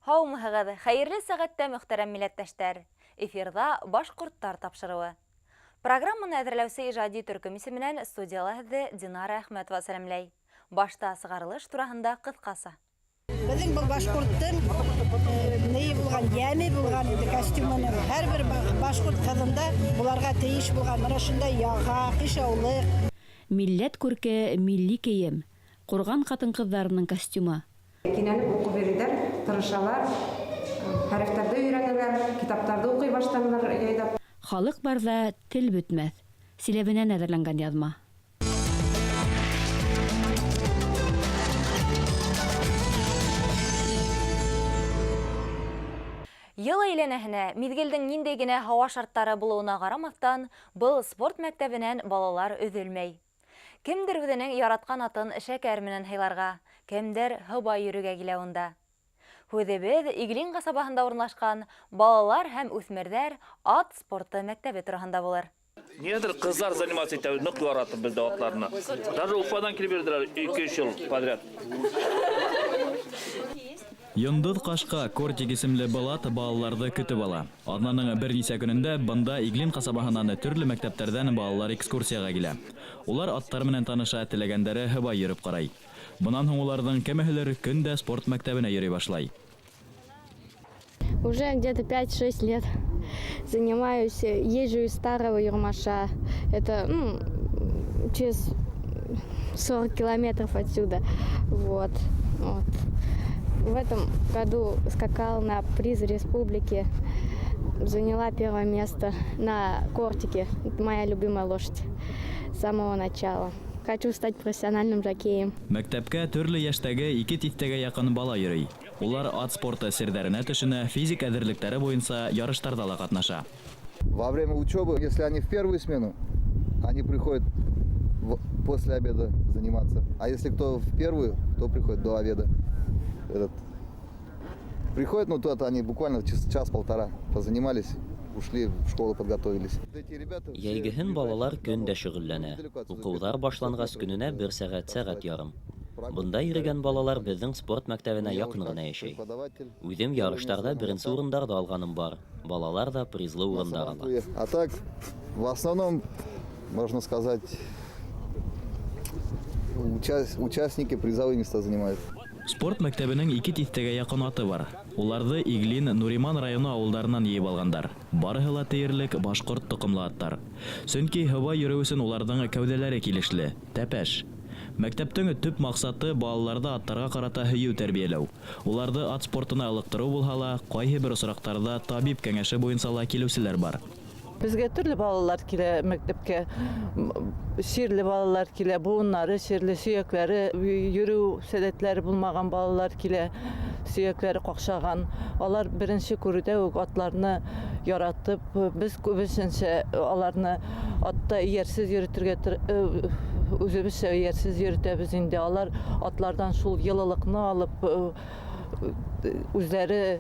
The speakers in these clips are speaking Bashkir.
Һаумыһығыҙ, хәйерле сәғәттә, мөхтәрәм милләттәштәр! Эфирҙа «Башҡорттар» тапшырыуы. Программаны әҙерләүсе ижади төркөм исеменән студияла һеҙҙе Динара Әхмәтова сәләмләй. Башта сығарылыш тураһында ҡыҫҡаса. Беҙҙең был башҡорттоң нейе булған, йәме булған инде костюмының. Һәр бер башҡорт ҡыҙында буларға тейеш булған мына шундай яға, ҡышаулыҡ. Милләт күрке, милли кейем. Ҡурған ҡатын-ҡыҙҙарының костюмы. Кинәнеп уҡып йөрөйҙәр, тырышалар, хәрефтәрҙе өйрәнәләр, китаптарҙы уҡый башланылар яйлап. Халыҡ барҙа тел бөтмәҫ. Силәбенән әҙерләнгән яҙма. Йыл әйләнәһенә, миҙгелдең ниндәй генә һауа шарттары булыуына ҡарамаҫтан, был спорт мәктәбенән балалар өҙөлмәй. Кемдер үҙенең яратҡан атын шәкәр менән һыйларға, кемдер һыбай йөрөргә килә унда. Һүҙебеҙ Иглин ҡасабаһында урынлашҡан балалар һәм үҫмерҙәр ат спорты мәктәбе тураһында булыр. Ниңәлер ҡыҙҙар заниматься итә, ныҡ яратып беҙҙә атларны. Даже Уфадан килеп йөрөйҙәр 2-3 йыл подряд. Йондоҙ ҡашҡа Кортик исемле был ат балаларҙы көтөп ала. Аҙнаның бер нисә көнөндә бында Иглин ҡасабаһынан төрлө мәктәптәрҙән балалар экскурсияға килә. Улар аттар менән таныша, теләгәндәре һыбай йөрөп ҡарай. Бынан һуң уларҙың кемеһелер көн дә спорт мәктәбенә йөрөй башлай. Уже где-то 5-6 лет занимаюсь, езжу из Старого Юрмаша. Это, ну, через 40 километров отсюда. Вот. Вот. В этом году скакал на приз республики. Заняла первое место на кортике. Это моя любимая лошадь с самого начала. Хочу стать профессиональным жокеем. Мәктәпкә төрлө йәштәге ике тиҫтәгә яҡын бала йөрөй. Улар ат спорты серҙәренә төшөнә, физик әҙерлектәре буйынса ярыштарҙа ла ҡатнаша. Во время учебы, если они в первую смену, они приходят после обеда заниматься. А если кто в первую, то приходит до обеда. Этот приходят, ну то они буквально час-полтора позанимались, ушли в школу, подготовились. Йәйгеһен балалар көн дә шөғөлләнә. Уҡыуҙар башланғас көнөнә бер сәғәт, сәғәт ярым. Бында йөрөгән балалар беҙҙең спорт мәктәбенә яҡын ғына йәшәй. Үҙем ярыштарҙа беренсе урындарҙы алғаным бар. Балалар ҙа призлы урындар ала. А так, в основном, можно сказать, участники призовые места занимают. Спорт мәктәбенең ике тиҫтәгә яҡын аты бар. Уларҙы Иглин, Нуриман районы ауылдарынан йыйып алғандар. Барыһы ла тиерлек башҡорт тоҡомло аттар. Сөнки һыбай йөрөү өсөн уларҙың кәүҙәләре килешле, тәпәш. Мәктәптең төп маҡсаты балаларҙы аттарға ҡарата һөйөү тәрбиәләү. Уларҙы ат спортына ылыҡтырыу булһа ла, ҡайһы бер осраҡтарҙа табип кәңәше буйынса ла килеүселәр бар. Беҙгә төрлө балалар килә мәктәпкә, сирле балалар килә, быуындары сирле, һөйәктәре, йөрөү сәләтләре булмаған балалар килә, һөйәктәре ҡаҡшаған. Алар беренсе күреүҙә үк атларны яратып, беҙ күбеһенсә аларны атта эйәрһеҙ йөрөтөргә үҙебеҙсә эйәрһеҙ йөрөтәбеҙ инде. Алар атларҙан шул йылылыҡны алып, үҙҙәре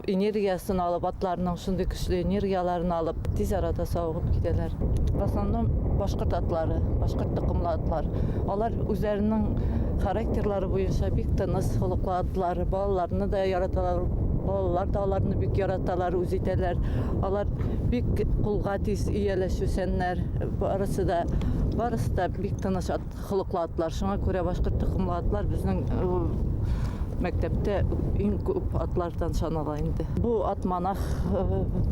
энергиясын алып, атларының шундай көслө энергияларын алып, тиҙ арала сауығып китәләр. В основном башҡорт атлары, башҡорт тоҡомло атлар. Алар үҙҙәренең характерлары буйынса бик тыныс холоҡло атлар, балаларны да яраталар, балалар да аларны бик яраталар, үҙ итәләр. Алар бик ҡулға тиҙ эйәләшеүсәннәр, барыһы да бик тыныс холоҡло атлар. Шуңа күрә башҡорт тоҡомло атлар беҙҙең мәктәптә иң күп атларҙан санала инде. Бу ат монах,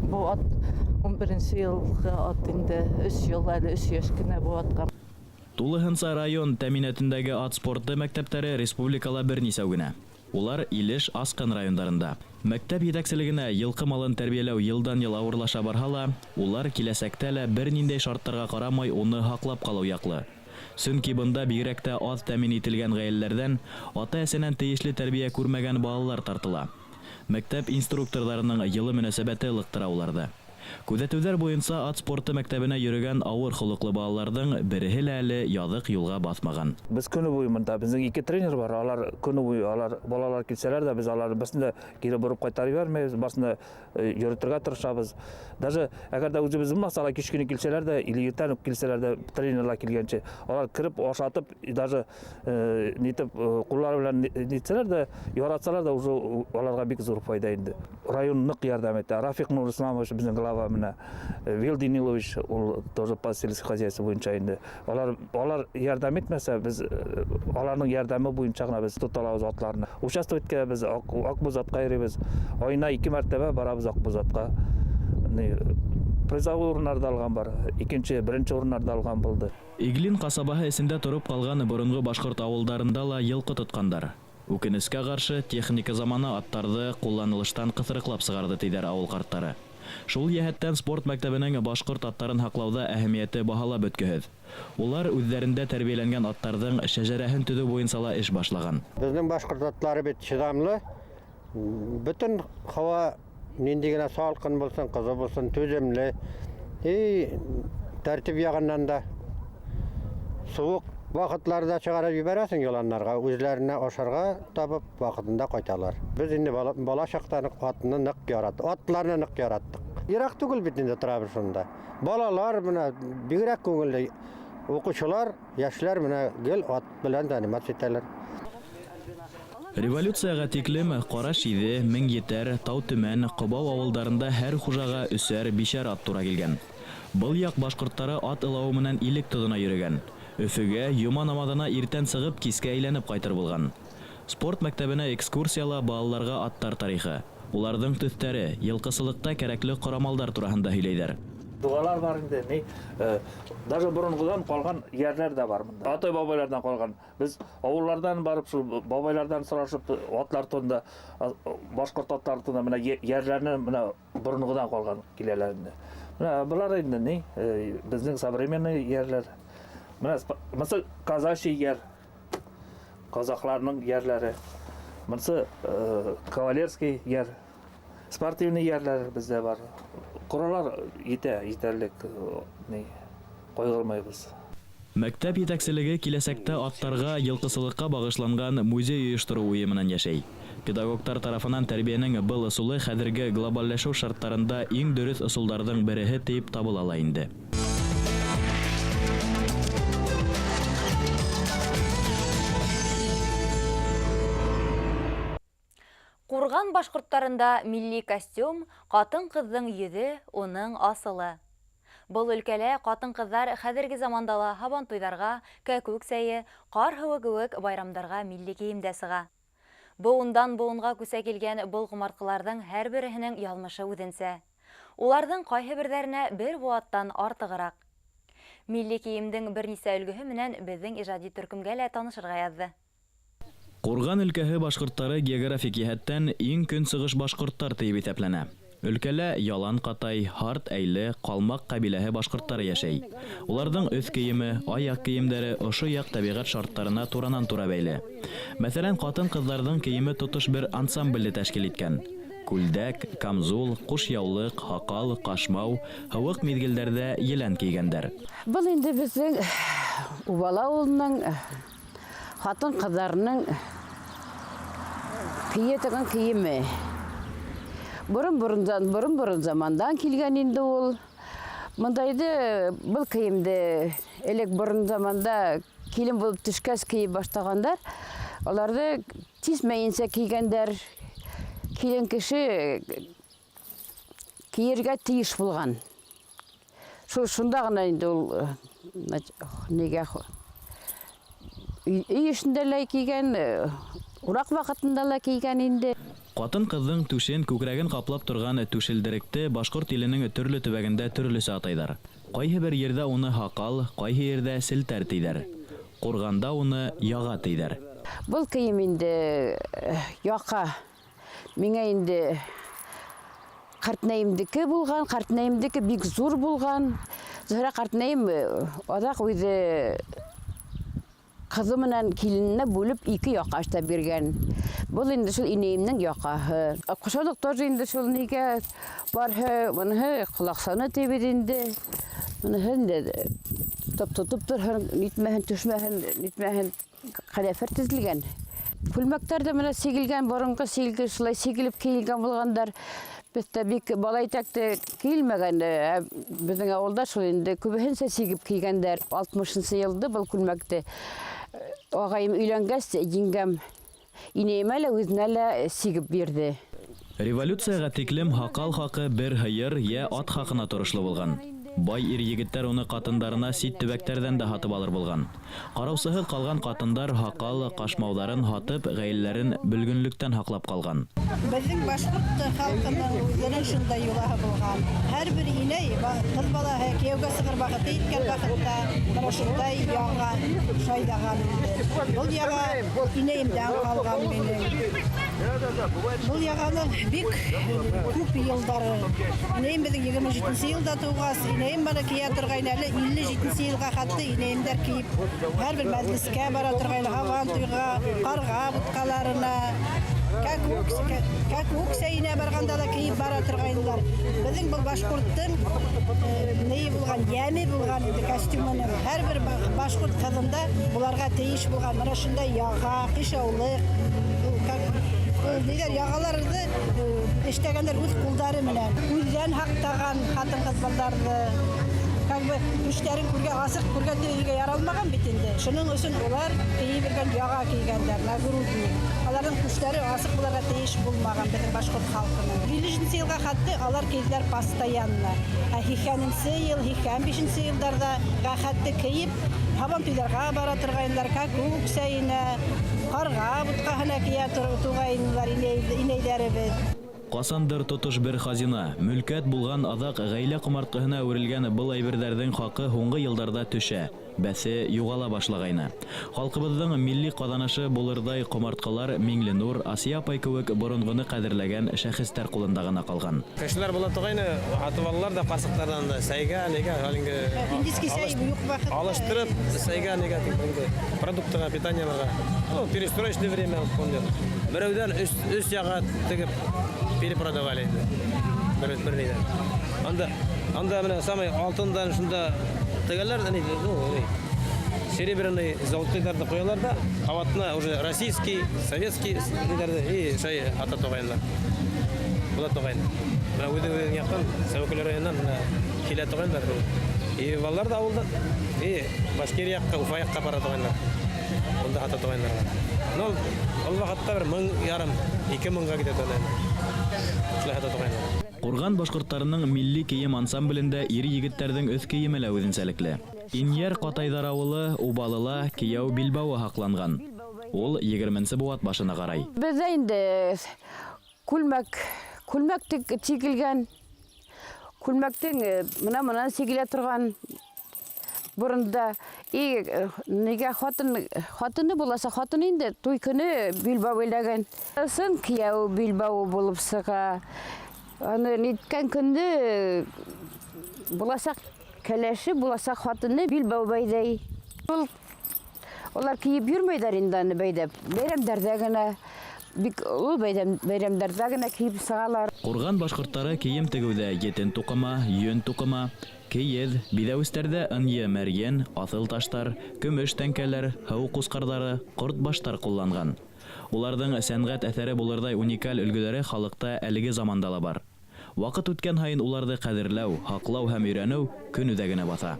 бу ат 11-нсе йылғы ат инде, 3 йыл әле, 3 йәш кенә бу атҡа. Тулыһынса район тәьминәтендәге ат спорты мәктәптәре республикала бер нисәү генә. Улар Илеш, Асҡан райондарында. Мәктәп етәкселегенә йылҡы малын тәрбиәләү йылдан-йыл ауырлаша барһа ла, улар киләсәктә лә бер ниндәй шарттарға ҡарамай уны һаҡлап ҡалыу яҡлы. Сөнки бында бигерәк тә аҙ тәьмин ителгән ғаиләләрҙән ата-әсәнән тейешле тәрбиә күрмәгән балалар тартыла. Мәктәп инструкторҙарының йылы мөнәсәбәте ылыҡтыра уларҙы. Күҙәтеүҙәр буйынса ат спорты мәктәбенә йөрөгән ауыр холоҡло балаларҙың береһе лә әле яҙыҡ юлға баҫмаған. Беҙ көнө буйы бында, беҙҙең ике тренер бар, алар көнө буйы, алар балалар килсәләр ҙә, беҙ аларҙы береһен дә кире бороп ҡайтарып ебәрмәйбеҙ, барыһын да йөрөтөргә тырышабыҙ. Даже әгәр ҙә үҙебеҙ булмаһа, алар кис кенә килсәләр ҙә, или иртән үк килсәләр ҙә, тренерлар килгәнсе, алар кереп ашатып, даже нитеп ҡуллары менән нитсәләр ҙә, яратсалар ҙа, уже аларға бик ҙур файҙа инде. Район ныҡ ярҙам итә. Рафиҡ Нурисламович беҙҙең глава менән, Вил Данилович, ул тоже по сельскому хозяйству буйынса инде. Алар ярҙам итмәсә, беҙ аларның ярҙамы буйынса ғына беҙ тота алабыҙ атларны. Участвовать итәбеҙ, Аҡбуҙатҡа йөрөйбөҙ. Айына 2 мәртәбә барабыҙ Аҡбуҙатҡа. Призовой урыннарҙы алған бар, икенсе, беренсе урыннарҙы алған булды. Иглин ҡасабаһы эсендә тороп ҡалған боронғо башҡорт ауылдарында ла йылҡы тотҡандар. Үкенескә ҡаршы, техника заманы аттарҙы ҡулланылыштан ҡыҫырыҡлап сығарҙы, тиҙәр ауыл ҡарттары. Шул йәһәттән спорт мәктәбенең башҡорт аттарын һаҡлауҙа әһәмиәте баһалап бөткөһөҙ. Улар үҙҙәрендә тәрбиәләнгән аттарҙың шәжәрәһен төҙөү буйынса ла эш башлаған. Беҙҙең башҡорт аттары бит сыҙамлы. Бөтөн һауа ниндәй генә салҡын булһын, ҡыҙыу булһын, түҙемле. Тәртип яғынан да суыҡ ваҡытларҙа сығарып ебәрәһең яланнарға, үҙләренә ашарға табып ваҡытында ҡайталар. Беҙ инде бала саҡтан уҡ атны ныҡ яраттыҡ, атларны ныҡ яраттыҡ. Йыраҡ түгел бит инде торабыҙ шунда. Балалар менә бигерәк күңелле, уҡыусылар, йәшләр менә гел ат белән заниматься итәләр. Революцияға тиклем Ҡара Шиҙе, Меңйетәр, Тау Төмән, Ҡобау ауылдарында һәр хужаға өсәр, бишәр ат тура килгән. Был яҡ башҡорттары ат ылауы менән илек тоҙона йөрөгән. Өфөгә йома намаҙына иртән сығып, кискә әйләнеп ҡайтыр булған. Спорт мәктәбенә экскурсияла балаларға аттар тарихы, уларҙың төҫтәре, йылҡысылыҡта кәрәкле ҡорамалдар тураһында һөйләйҙәр. Дуғалар бар инде, ни, даже боронғоҙан ҡалған йәрҙәр ҙә бар бында. Атай бабайларҙан ҡалған. Беҙ ауылларҙан барып, шул бабайларҙан һорашып, атлар турында, башҡорт атлары турында менә йәрҙәрне менә боронғоҙан ҡалған киләләр инде. Менә былар инде ни, беҙҙең современный йәрләр. Менә мысы казачий йәр, казахларның йәрләре. Мысы кавалерский йәр, спортивный йәрләр беҙҙә бар. Ҡоралар етә, етәрлек, ни, ҡайғырмайбыҙ. Мәктәп етәкселеге киләсәктә аттарға, йылҡысылыҡҡа бағышланған музей ойоштороу уйы менән йәшәй. Педагогтар тарафынан тәрбиәнең был ысулы хәҙерге глобалләшеү шарттарында иң дөрөҫ ысулдарҙың береһе тип табыла ла инде. Ҡурған башҡорттарында милли костюм, ҡатын-ҡыҙҙың йөҙө, уның асылы. Был өлкәлә ҡатын-ҡыҙҙар хәҙерге заманда ла һабантуйҙарға, кәкүк сәйе, ҡар һыуы кеүек байрамдарға милли кейемдә сыға. Быуындан быуынға күсә килгән был ҡомартҡыларҙың һәр береһенең яҙмышы үҙенсә. Уларҙың ҡайһы берҙәренә бер быуаттан артығыраҡ. Милли кейемдең бер нисә өлгөһө менән беҙҙең ижади төркөмгә лә танышырға яҙҙы. Ҡурған өлкәһе башҡорттары географик йәһәттән иң көнсығыш башҡорттар тиеп иҫәпләнә. Өлкәлә Ялан Ҡатай, Һарт Әйле, Ҡалмаҡ ҡәбиләһе башҡорттары йәшәй. Уларҙың өҫ кейеме, аяҡ кейемдәре ошо яҡ тәбиғәт шарттарына туранан-тура бәйле. Мәҫәлән, ҡатын-ҡыҙҙарҙың кейеме тотош бер ансамблде тәшкил иткән. Күлдәк, камзул, ҡуш яулыҡ, һаҡал, ҡашмау, һыуыҡ миҙгелдәрҙә елән кейгәндәр. Был инде беҙҙең Убала ауылының ҡатын-ҡыҙҙарының кейә торған кейеме. Борон-борон замандан килгән инде ул. Мындайды был кейемде элек борон заманда килен булып төшкәс кейеп башлағандар. Уларҙы тисмәйенсә кейгәндәр. Килен кеше кейергә тейеш булған. Шунда ғына инде ул нигә өй эшендә лә кейгән, ураҡ ваҡытында ла кейгән инде. Ҡатын-ҡыҙҙың түшен, күкрәген ҡаплап торған түшелдеректе башҡорт иленең төрлө төбәгендә төрлөсә атайҙар. Ҡайһы бер ерҙә уны һаҡал, ҡайһы ерҙә селтәр тейҙәр. Ҡурғанда уны яға тейҙәр. Был кейем инде яҡа. Миңә инде ҡартнәйемдеке булған, ҡартнәйемдеке бик ҙур булған. Зөһрә ҡартнәйем аҙаҡ үҙе ҡыҙы менән килененә бүлеп ике яҡа эшләп биргән. Был инде шул инәйемдең яҡаһы. Ҡушаулыҡ тоже инде шул нигә барһы, быныһы ҡолаҡсаны тибеҙ инде. Быныһы инде тотоп торһон, нитмәһен, төшмәһен, нитмәһен, ҡәләфер теҙелгән. Күлмәктәр ҙә менә сигелгән, боронғо силге шулай сигелеп кейелгән булғандар. Беҙҙә бик бала итәкте кейелмәгән, беҙҙең ауылда шул инде күбеһенсә сигеп кейгәндәр. 60-нсы йылды был күлмәкте ағайым өйләнгәс, еңгәм инәйемә лә үҙенә лә сигеп бирҙе. Революцияға тиклем һаҡал хаҡы бер һыйыр йә ат хаҡына торошло булған. Бай ир-егеттәр уны ҡатындарына сит төбәктәрҙән дә һатып алыр булған. Ҡараусыһыҙ ҡалған ҡатындар һаҡал, ҡашмауҙарын һатып, ғаиләләрен бөлгөнлөктән һаҡлап ҡалған. Беҙҙең башҡорт халҡының үҙенең шундай йолаһы булған. Һәр бер инәй ҡыҙ балаһы кейәүгә сығыр ваҡыты еткән ваҡытта бына шундай яға шайҙаған инде. Был яға инәйемдән ҡалған минең. Был яғаның бик күп йылдары. Инәйем беҙҙең 27 йылда тыуғас, инәйем бына кейә торғайны әле 57 йылға хатты инәйемдәр кейеп, һәр бер мәжлескә бара торғайны, һабан туйға, ҡарға бутҡаларына, кәкүк сәйенә барғанда ла кейеп бара торғайнылар. Беҙҙең был башҡорттоң нейе булған, йәме булған инде костюмының. Һәр бер башҡорт ҡыҙында буларға тейеш булған бына шундай яға, ҡышаулыҡ, ниләр яғаларҙы эшләгәндәр үҙ ҡулдары менән. Үҙҙән һаҡтаған ҡатын-ҡыҙ балдарҙы. Как бы түштәрен күргә, асыҡ күргә тейергә яралмаған бит инде. Шуның өсөн улар кейеп йөргән яға кейгәндәр, нагрудник. Аларҙың түштәре асыҡ булырға тейеш булмаған беҙҙең башҡорт халҡының. 50 йылға хатты алар кейҙеләр постоянно. Ә 80 йыл, 85 йылдарҙа хатты кейеп, һабан туйҙарға бара торғайнылар, кәкүк сәйенә, ҡарға бутҡаһына кейә торғайнылар инәйҙәребеҙ. Ҡасандыр тотош бер хазина, мөлкәт булған аҙаҡ ғаилә ҡомартҡыһына әүерелгән был әйберҙәрҙең хаҡы һуңғы йылдарҙа төшә, бәҫе юғала башлағайны. Халҡыбыҙҙың милли ҡаҙанышы булырҙай ҡомартҡылар Миңленур, Асия апай кеүек боронғоно ҡәҙерләгән шәхестәр ҡулында ғына ҡалған. Кешеләр була торғайны, һатып алалар ҙа ҡарсыҡтарҙан да сәйгә, нигә, әлеге Индийский сәй юҡ ваҡытта. Алыштырып сәйгә, нигә, продуктыға, питаниеларға. Ну, перестроечное время, помню. Берәүҙән өс яға тегеп перепродавали инде. Бер нидән. Анда менә самый алтындан шунда тегәләр дә нидә, ну, ни, серебряный, золотыйҙарҙы ҡуялар ҙа, ҡабатына уже российский, советский нидәрҙе и шай ата торғайнылар. Була торғайны. Менә үҙең яҡтан, Сәүәкәл районынан менә килә торғайнылар. И балалар да ауылдан, и Башкирия яҡҡа, Уфа яҡҡа бара торғайнылар. Унда һата торғайнылар. Но ул ваҡытта бер мең ярым, ике меңгә китә торғайны. Шулай һата торғайнылар. Ҡурған башҡорттарының милли кейем ансамблендә ир-егеттәрҙең өҫ кейеме лә үҙенсәлекле. Инйәр Ҡатайҙар ауылы Убалыла кейәү билбауы һаҡланған. Ул 20-нсе быуат башына ҡарай. Беҙҙә инде күлмәк тегелгән, күлмәктең мына мынан сигелә торған боронда. И нигә хатыны буласа, хатын инде туй көнө билбау бәйләгән. Сын кейәү билбауы булып сыға. Аны ниткән көндө буласаҡ кәләше, буласаҡ хатыны билбау бәйләй. Ул улар кейеп йөрмәйҙәр инде аны бәйләп. Бәйрәмдәрҙә генә, бик оло бәйрәмдәрҙә генә кейеп сығалар. Ҡурған башҡорттары кейем тегеүҙә етен туҡыма, йөн туҡыма, кейеҙ, биҙәүестәрҙә ынйы мәрйен, аҫыл таштар, көмөш тәңкәләр, һыу ҡусҡарҙары, ҡорт баштар ҡулланған. Уларҙың сәнғәт әҫәре булырҙай уникаль өлгөләре халыҡта әлеге заманда ла бар. Ваҡыт үткән һайын уларҙы ҡәҙерләү, һаҡлау һәм өйрәнеү көн үҙәгенә баҫа.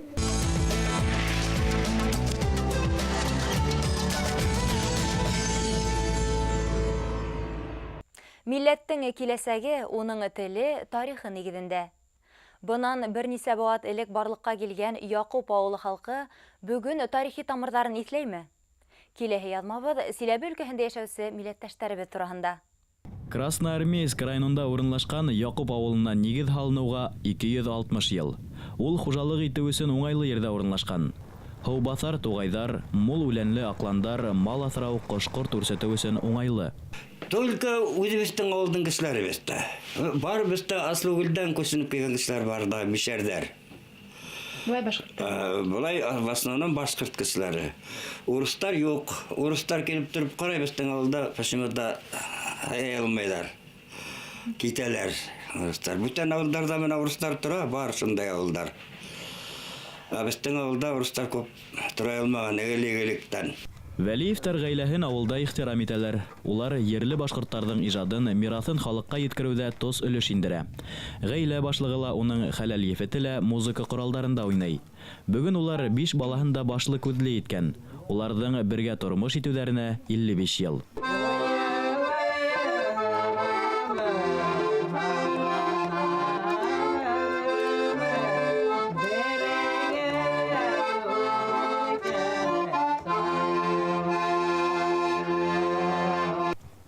Милләттең киләсәге уның теле, тарихы нигеҙендә. Бынан бер нисә быуат элек барлыҡҡа килгән Яҡуп ауылы халҡы бөгөн тарихи тамырҙарын иҫләйме? Киләһе яҙмабыҙ Силәбе өлкәһендә йәшәүсе милләттәштәребеҙ тураһында. Красноармейск районында урынлашҡан Яҡуп ауылына нигеҙ һалыныуға 260 йыл. Ул хужалыҡ итеү өсөн уңайлы ерҙә урынлашҡан. Һыубаҫар туғайҙар, мул үләнле аҡландар, мал аҫрау, ҡош-ҡорт үрсетеү өсөн уңайлы. Только үҙебеҙҙең ауылдың кешеләре беҙҙә. Барыбыҙ да Аслыгүлдән күсенеп килгән кешеләр бар да, мишәрҙәр. Былай башҡорт. Былай в основном башҡорт кешеләре. Урыҫтар юҡ. Урыҫтар килеп тороп ҡарай беҙҙең ауылда, почему-то алмайҙар. Китәләр урыҫтар. Бүтән ауылдарҙа менән урыҫтар тора, бар шундай ауылдар. Ә беҙҙең ауылда урыҫтар күп тора алмаған элек-электән. Вәлиевтәр ғаиләһен ауылда ихтирам итәләр. Улар ерле башҡорттарҙың ижадын, мираҫын халыҡҡа еткереүҙә тос өлөш индерә. Ғаилә башлығы ла, уның хәләл ефете лә музыка ҡоралдарында уйнай. Бөгөн улар 5 балаһын да башлы күҙле иткән. Уларҙың бергә тормош итеүҙәренә 55 йыл.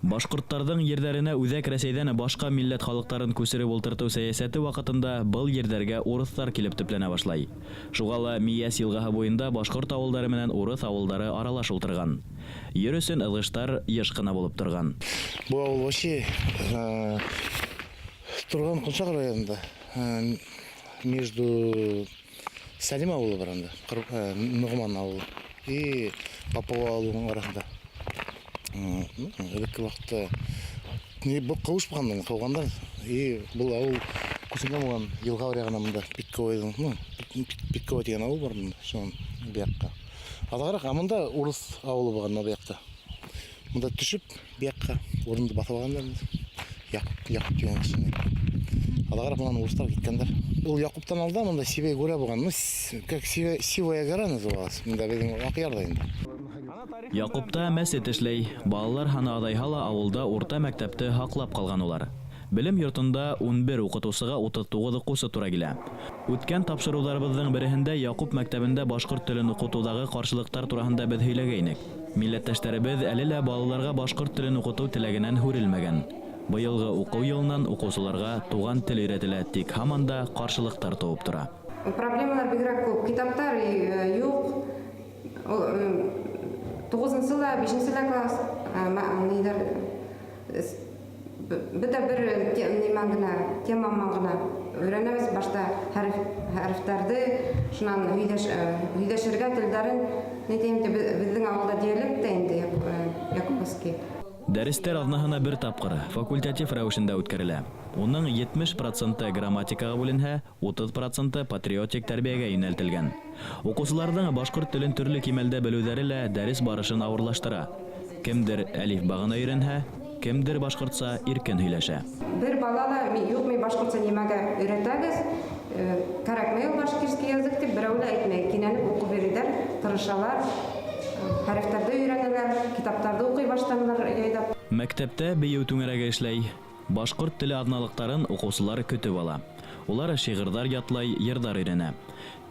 Башҡорттарҙың ерҙәренә үҙәк Рәсәйҙән башҡа милләт халыҡтарын күсереп ултыртыу сәйәсәте ваҡытында был ерҙәргә урыҫтар килеп төпләнә башлай. Шуға ла Миәс йылғаһы буйында башҡорт ауылдары менән урыҫ ауылдары аралаш ултырған. Ер өсөн ыҙғыштар йыш ҡына булып торған. Был ауыл вообще торған Ҡонсаҡ районында, между Сәлим ауылы бар анда, Ноғман ауылы и Попова ауылының араһында. Элекке ваҡытта был ҡыуыш булғандан ҡыуғандар, и был ауыл күсенгән булған йылға яғына мында Питковойҙың, ну, Питковой тигән ауыл бар мында, шунан бияҡҡа. Аҙағыраҡ, ә мында урыҫ ауылы булған мына бияҡта. Мында төшөп бияҡҡа урынды баҫып алғандар инде. Яҡуп тигән кешене. Аҙағыраҡ мынан урыҫтар киткәндәр. Ул Яҡуптан алда мында Сивая гора булған. Ну, как Сивая гора называлась. Мында беҙҙең Аҡъярҙа инде. Яҡупта мәсет эшләй. Балалар һаны аҙайһа ла ауылда урта мәктәпте һаҡлап ҡалған улар. Белем йортонда 11 уҡытыусыға 39 уҡыусы тура килә. Үткән тапшырыуҙарыбыҙҙың береһендә Яҡуп мәктәбендә башҡорт телен уҡытыуҙағы ҡаршылыҡтар тураһында беҙ һөйләгәйнек. Милләттәштәребеҙ әле лә балаларға башҡорт телен уҡытыу теләгенән һүрелмәгән. Быйылғы уҡыу йылынан уҡыусыларға туған тел өйрәтелә, тик һаман да ҡаршылыҡтар тыуып тора. Проблемалар бигерәк күп. Китаптар юҡ. 9-нсы ла, 5-нсе лә класс, ниҙәр, бөтә бер нимә генә, тема гына өйрәнәбеҙ. Башта хәрефтәрҙе, шунан һөйләшергә телдәрен, ни тием, беҙҙең ауылда диалект та инде якуповский. Дәрестәр аҙнаһына бер тапҡыр факультатив рәүешендә үткәрелә. Уның 70% грамматикаға бүленһә, 30% патриотик тәрбиәгә йүнәлтелгән. Уҡыусыларҙың башҡорт телен төрлө кимәлдә белеүҙәре лә дәрес барышын ауырлаштыра. Кемдер әлифба ғына өйрәнһә, кемдер башҡортса иркен һөйләшә. Бер бала ла юҡ, мин башҡортса нимәгә өйрәтәгеҙ, кәрәкмәй ул башкирский язык тип берәү лә әйтмәй. Кинәнеп уҡып йөрөйҙәр, тырышалар. Хәрефтәрҙе өйрәнәләр, китаптарҙы уҡый башланылар яйлап. Мәктәптә бейеү түңәрәге эшләй. Башҡорт теле аҙналыҡтарын уҡыусылар көтөп ала. Улар шиғырҙар ятлай, йырҙар өйрәнә.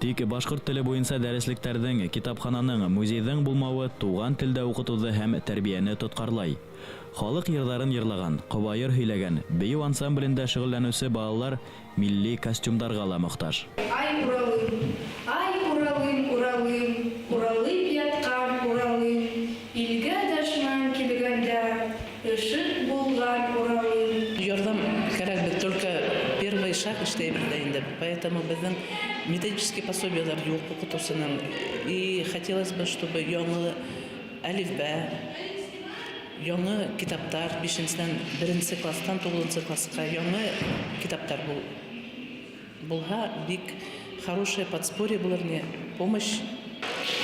Тик башҡорт теле буйынса дәреслектәрҙең, китапхананың, музейҙың булмауы туған телдә уҡытыуҙы һәм тәрбиәне тотҡарлай. Халыҡ йырҙарын йырлаған, ҡобайыр һөйләгән, бейеү ансамблендә шөғөлләнеүсе балалар милли костюмдарға ла мохтаж. Ай, Уралым, ай, Уралым, Уралым, Уралып ятҡан Уралым, илгә дошман килгәндә ышыҡ булған Уралым. Ярҙам кәрәк бит, только первый шаг эшләйбеҙ ҙә инде. Поэтому беҙҙең методический пособиялар юҡ уҡытыусының. И хотелось бы, чтобы яңы әлифбә, яңы китаптар, 5-нсенән 1-нсе класстан 9-нсы классҡа яңы китаптар булһа, бик хорошее подспорье булыр ине, помощь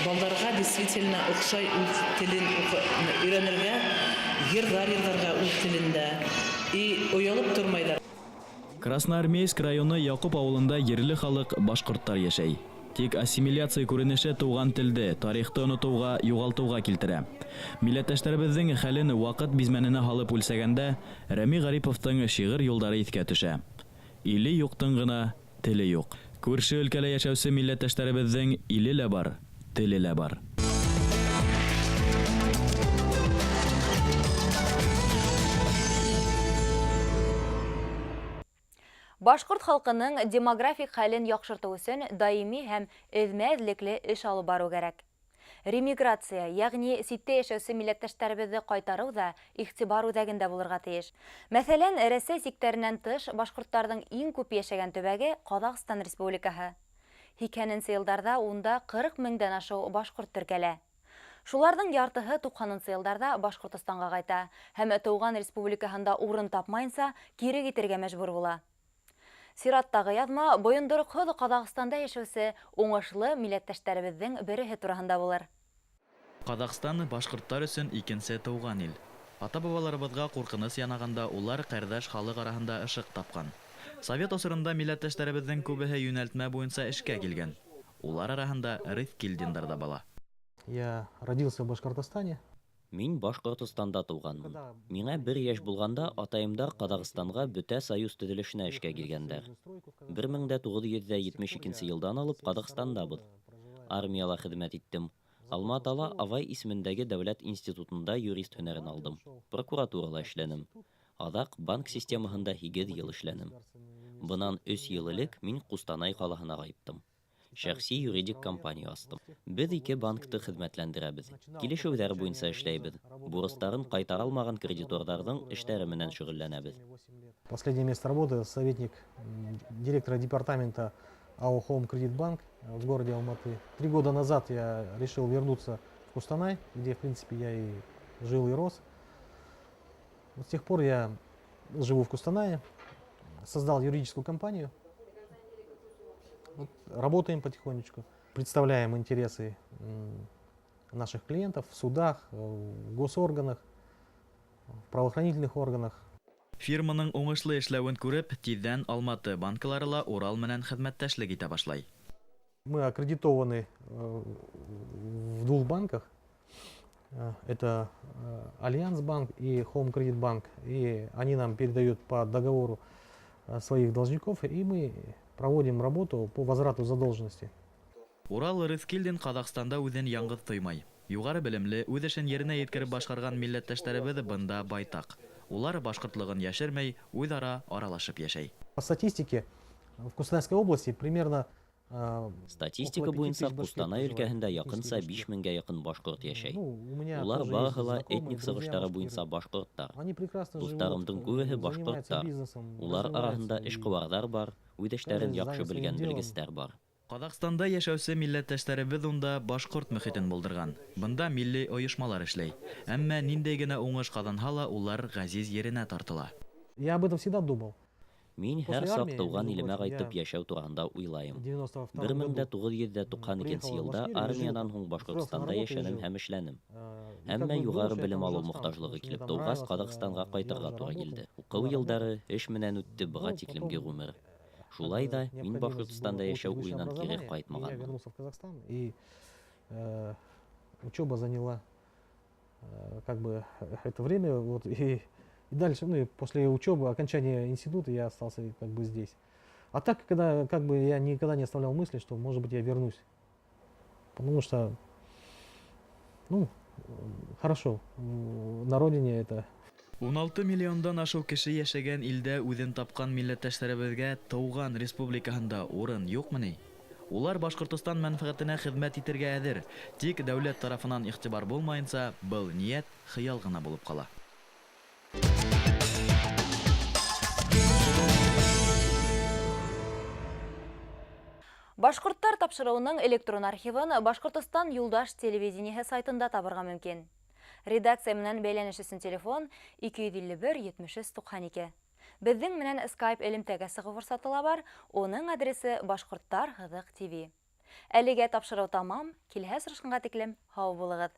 балдарға действительно оҡшай үҙ телен өйрәнергә, йырҙар йырларға үҙ телендә и оялып тормайҙар. Красноармейск районы Яҡуп ауылында ерле халыҡ башҡорттар йәшәй. Тик ассимиляция күренеше туған телде, тарихты онотоуға, юғалтыуға килтерә. Милләттәштәребеҙҙең хәлен ваҡыт бизмәненә һалып үлсәгәндә, Рәми Ғариповтың шиғыр юлдары иҫкә төшә. Иле юҡтың ғына теле юҡ. Күрше өлкәлә йәшәүсе милләттәштәребеҙҙең иле лә бар, теле лә бар. Башҡорт халҡының демографик хәлен яҡшыртыу өсөн даими һәм эҙмә-эҙлекле эш алып барыу кәрәк. Ремиграция, йәғни ситтә йәшәүсе милләттәштәребеҙҙе ҡайтарыу ҙа иғтибар үҙәгендә булырға тейеш. Мәҫәлән, Рәсәй сиктәренән тыш башҡорттарҙың иң күп йәшәгән төбәге Ҡаҙағстан Республикаһы. Һикһәненсе йылдарҙа унда 40 меңдән ашыу башҡорт теркәлә. Шуларҙың яртыһы 90нсы йылдарҙа Башҡортостанға ҡайта һәм тыуған республикаһында урын тапмайынса кире китергә мәжбүр була. Сираттағы яҙма бойондороҡһоҙ Ҡаҙағстанда йәшәүсе уңышлы милләттәштәребеҙҙең береһе тураһында булыр. Ҡаҙағстан башҡорттар өсөн икенсе тыуған ил. Ата-бабаларыбыҙға ҡурҡыныс янағанда улар ҡәрҙәш халыҡ араһында ышыҡ тапҡан. Совет осоронда милләттәштәребеҙҙең күбеһе йүнәлтмә буйынса эшкә килгән. Улар араһында Рыҫкилдиндар ҙа бала. Я родился в Башкортостане. Мин Башҡортостанда тыуғанмын. Миңә бер йәш булғанда атайымдар Ҡаҙағстанға бөтә союз төҙөлөшөнә эшкә килгәндәр. 1972 йылдан алып Ҡаҙағстандабыҙ. Армияла хеҙмәт иттем. Алматала Авай исемендәге дәүләт институтында юрист һөнәрен алдым. Прокуратурала эшләнем. Аҙаҡ банк системаһында 8 йыл эшләнем. Бынан 3 йыл элек мин Ҡустанай ҡалаһына ҡайттым. Шәхси юридик компания астым. Беҙ ике банкты хеҙмәтләндерәбеҙ. Килешеүҙәр буйынса эшләйбеҙ. Бурыстарын ҡайтара алмаған кредиторҙарҙың эштәре менән шөғөлләнәбеҙ. Последнее место работы советник директора департамента АО Хоум Кредит Банк в городе Алматы. 3 года назад я решил вернуться в Кустанай, где, в принципе, я и жил и рос. Вот с тех пор я живу в Кустанае, создал юридическую компанию. Вот, работаем потихонечку, представляем интересы наших клиентов в судах, в госорганах, в правоохранительных органах. Фирманың уңышлы эшләүен күреп, тиҙҙән Алматы банклары ла Урал менән хеҙмәттәшлек итә башлай. Мы аккредитованы в 2 банках. Это Альянс банк и Хоум Кредит банк. И они нам передают по договору своих должников, и мы проводим работу по возврату задолженности. Урал Рыҫкилдин Ҡаҙағстанда үҙен яңғыҙ тоймай. Юғары белемле, үҙ эшен еренә еткереп башҡарған милләттәштәребеҙ бында байтаҡ. Улар башҡортлоғон йәшермәй, үҙ-ара аралашып йәшәй. По статистике, в Кустанайской области примерно Статистика буйынса Ҡустанай өлкәһендә яҡынса 5 меңгә яҡын башҡорт йәшәй. Улар барыһы ла этник сығыштары буйынса башҡорттар. Дуҫтарымдың күбеһе башҡорттар. Улар араһында эшҡыуарҙар бар, үҙ эштәрен яҡшы белгән белгестәр бар. Ҡаҙағстанда йәшәүсе милләттәштәребеҙ унда башҡорт мөхитен булдырған. Бында милли ойошмалар эшләй. Әммә ниндәй генә уңыш ҡаҙанһа ла, улар ғәзиз еренә тартыла. Я об этом всегда думал. Мин һәр саҡ тыуған илемә ҡайтып йәшәү тураһында уйлайым. 1992 йылда армиянан һуң Башҡортостанда йәшәнем һәм эшләнем. Әммә юғары белем алыу мохтажлығы килеп тыуғас, Ҡаҙағстанға ҡайтырға тура килде. Уҡыу йылдары эш менән үтте быға тиклемге ғүмер. Шулай да мин Башҡортостанда йәшәү уйынан кире ҡайтмағанмын. И учеба заняла как бы это время, вот, и дальше, ну и после учебы, окончания института я остался как бы здесь. А так, когда, как бы я никогда не оставлял мысли, что, может быть, я вернусь. Потому что, ну, хорошо, на родине это. 16 миллиондан ашыу кеше йәшәгән илдә үҙен тапҡан милләттәштәребеҙгә тыуған республикаһында урын юҡмы ни? Улар Башҡортостан мәнфәғәтенә хеҙмәт итергә әҙер. Тик дәүләт тарафынан иғтибар булмайынса, был ниәт хыял ғына булып ҡала. Башҡорттар тапшырыуының электрон архивын Башҡортостан юлдаш телевидениеһы сайтында табырға мөмкин. Редакция менән бәйләнеш өсөн телефон 251 73 92. Беҙҙең менән Skype элемтәгә сығыу форсаты ла бар, уның адресы Башҡорттар һыҙыҡ ТВ. Әлегә тапшырыу тамам, килһә осрашҡанға тиклем һау булығыҙ.